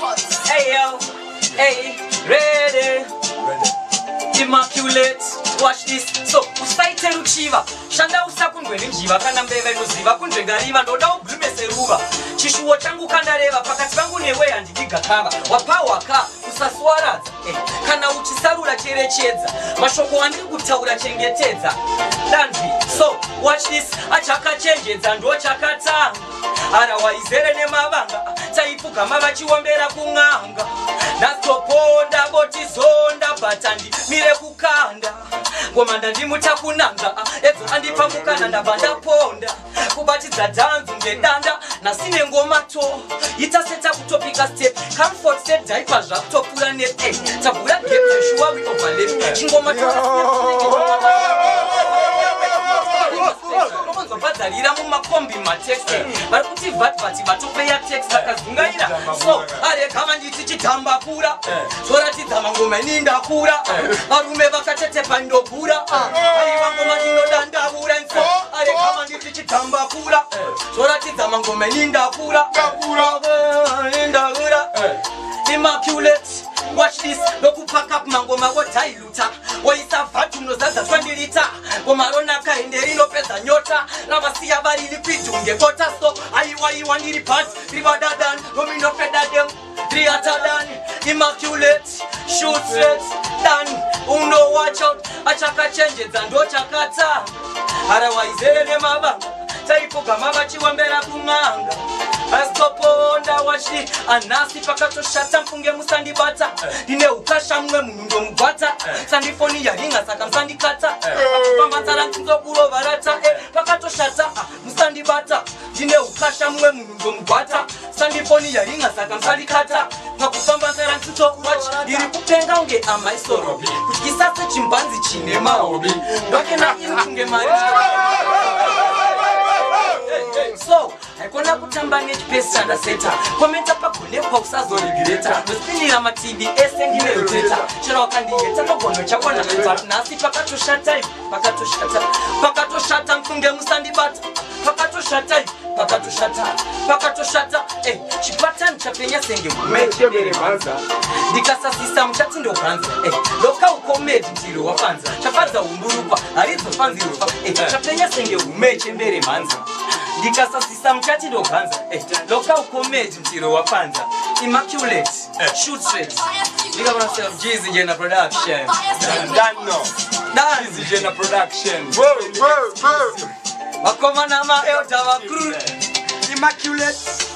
Hey yo, hey, ready. Immaculate, watch this. So usaite ruchiva, shanda usakundwe nenjiva, kana mbeva inoziva kunzvenga riva, ndoda ublume seruva. Chishuwo changu kandareva, pakati pangu newe handidi gakava. Wapahwaka usaswaradza, kana uchisarura cherechedza mashoko andiri kutaura, chengetedza danzi. So watch this, achakachenjedza ndo chakatanga, harawa izere nemavanga, taipfugama vachiombera kun'anga. Ndatoponda botizonda bhatandi mire kukanda ngoma, ndandimutakunanga edzo andipa mukana, ndabva ndaponda kubatidza dhanzu ngedanda nhasi nengoma to ita seta kutopika step comfort set diaper zvakutopfuura nep tabhura gap zveshuwa, we overlap chingoma. Bhadharira mumakombi mataxi vari kuti vatvati vatopeya tax vakazungaira. So arega vanditi chitambakura, zvoratidza mangoma ini ndakura, varume vakatetepa ndokura, aiwa ngoma ndinodandavura. So arega vanditi chitambakura, zvoratidza mangoma ini ndakura, ndakura. Immaculate, watch this, ndokupaka mangoma wodhailuta, woisa VAT, unozadza 20 lita. Ngoma ronaka ende rinopedza nyota, ravasiya vari liquid ngekota. So aiwaiwa ndiri bad rivadadan nominofedadem riatadan. Immaculate, shoot straight dan, uno watch out, achakachenjedza ndo chakatanga, harawa izere nemavanga, taipfugama vachiombera kun'anga. Asitoponda wachi anhasi pakatoshata, mfunge musandibata, ndine ukasha mumwe munhu ndomugwata, sandifoni yaringa saka musandikata, pakufamba nzara ndinzokurova rata. Pakatoshata, musandibata, ndine ukasha mumwe munhu ndomugwata, sandifoni yaringa saka musandikata, pakufamba nzara ndinzo. Watch, ndiri kupenga unge amaisorobi, kutyisa sechimbanzi chine mahobi, ndokena iri kunge mari. So haikona kutamba nechipesi chandaseta, komenta pagonekwa usazoregreta, ndosipinira mativi ese ndine roteta, chero wakandiheta nogono chakwana. But nhasi pakatoshata, pakatoshata, pakatoshata, mfunge musandibata, pakatoshata, pakatoshata, pakatoshata. Chipatani chapenya senge Chembere mhanza. Ndikasasisa muchati ndoganza. Lokaukomedi ndiro wafanza chafadza umburukwa haridzofanzirwa. Chapenya senge hume chembere mhanza, ndikasasisa muchati ndoganza. Lokaukomedi ndiro wafanza. Immaculate, shoot straight. Big up yourself, Jeezy Jenna Production. Dano. Done. Jeezy Jenna Production. Whoa, whoa, whoa. Vakomana maelda vakuru. Immaculate.